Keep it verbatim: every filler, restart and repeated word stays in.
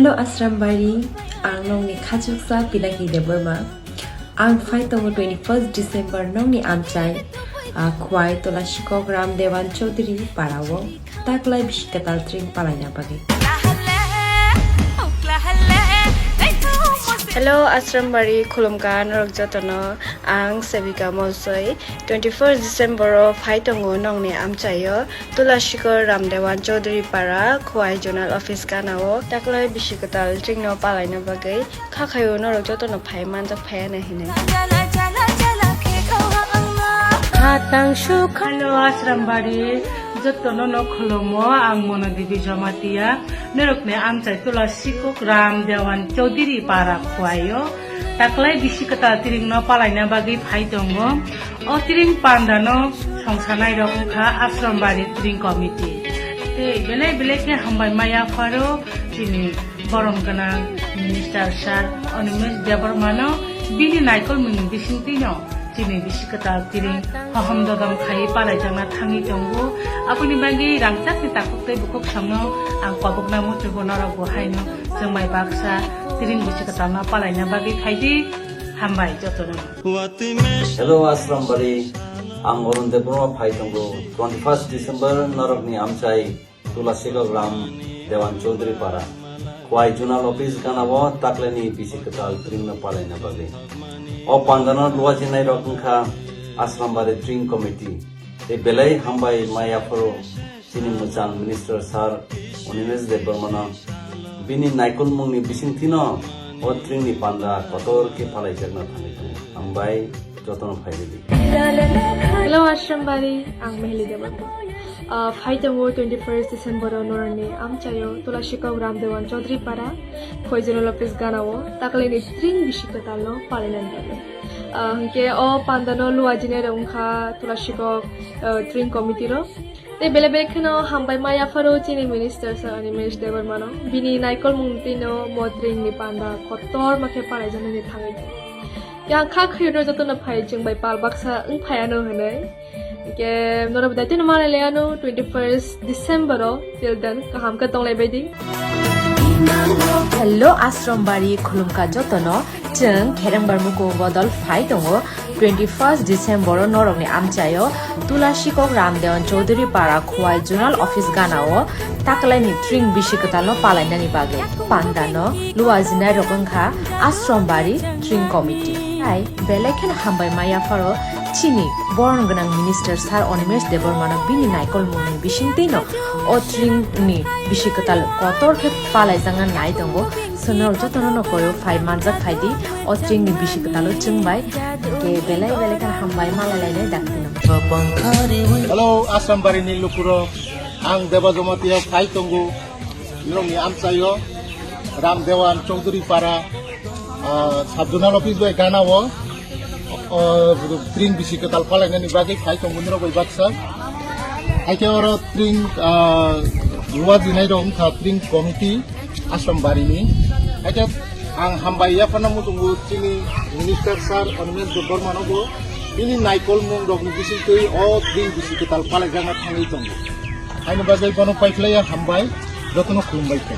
Hello Asrambari, ang nokni khachuksa Pinaki Debbarma. Ang phai tongo twenty first December nokni amchai, ah, Khwai Tulasikok Ram Dewan Chaudhary parao taklai bisi kwtal tring palaina bagwi. Hello Asrambari, khulumkha norok jotono. Ang Sevika Molsoi, twenty first December o phai tongo nokni amchaio, Tulasikok Ram Dewan Chaudhary para, Khwai Zonal Office ganao, taklai bisi kwtal tringno palaina bagwi, kha khaio norok jotono phai manjak phaiya hinwi. Hello Asrambari, jotono no khulumo, ang Mono Devi Jamatia, norokni amchai Tulasikok Ram Dewan Chaudhary para Khwaio. Taklai bisi kwtal tringno palaina bagwi phai tongo. O tring pandano songsanai rok wngkha Asrambari Tring Committee. Tei belai belai khe hambai maya pharo chini borom gwnang Minister Sir Animesh Debbarmano bini naikolmungni bisingtwino chini bisi kwtal tring hohom dodom khai palaijakna thangwi tongo. Aboni bagwi rangchakni takhuk tei bukhuk songno ang kobokna muchungo norok bo haino chwngbai baksa tring bisi kwtalno palaina bagwi phaidi. Hambai jotono. Hello, Asrambari. Ang Arun Debbarma phai tongo. Twenty first December norokni amchai Tulasikok Ram Dewan Chaudhary para, Khwai Zonal Office ganao takleni bisi kwtal tringno palaina bagwi. O pandano luajinai rok wngkha Asrambari Tring Committee. Tei belai hambai maya pharo chini mwchang Minister Sir Animesh Debbarmano bini naikolmungni bisingtwino o tringni panda kotor khe palaijakna thangwi tongo. Hambai jotono phairidi. Hello Asrambari, ang Mehli Debbarma. Ah, phai tongo twenty first December o norokni amchaio Tulasikok Ram Dewan Chaudhary para, Khwai Zonal Office ganao taklini tring bisi kwtalno palainani bagwi. Ah, hwnkhe o pandano luajinai rok wngkha Tulasikok, ah, Tring Committee rok. Tei belai belai kheno hambai maya pharo chini Minister Sir Animesh Debbarmano bini naikolmung tino mo tringni panda kotorma khe palaijaknani thangwi tongo. Yang kha khwino jotono phai chwngbai pal baksa wng phaiano hwnwi. Hwnkhe norok daitino malai laiano twenty first December o, till then kaham khe tonglai baidi. Hello Asrambari, khulumkha jotono. Chwng Kherengbar Muku bodol phai tongo. Twenty first December o norokni amchaio Tulasikok Ram Dewan Chaudhary para Khwai Zonal Office ganao taklaini tring bisi kwtalno palainani bagwi pandano luajinai rok wngkha Asrambari Tring Committee. Hai belai kheno hambai maya pharo chini borom gwnang Minister Sir Animesh Debbarmano bini naikolmungni bisingtwino o tringni bisi kwtal kotor khe palaijakna nai tongo. Chwng norok jotono no koyo phai manjak phaidi, o tringni bisi kwtalo chwngbai, hwnkhe belai belai khe hambai malai lainai daktino. Hello, Asrambari ni lukurok, ang Deba Jamatia phai tongo, norokni amchaio, Ram Dewan Chaudhary para, ah, Sub Zonal Office bai ganao. O, tring bisi kwtal palainani bagwi phai tongo nirok bai baksa. Haikhe oro tring, ah, luajinai rok wngkha tring committee Asrambari ni. Haikhe ang hambai yaphano muchungo chini Minister Sir Animesh Debbarma no bo bini naikolmung rokni bisingtwi o tring bisi kwtal palaijakna thangwi tongo. Haini bagwi bono paikhlaiya hambai, jotono khulumbai khe.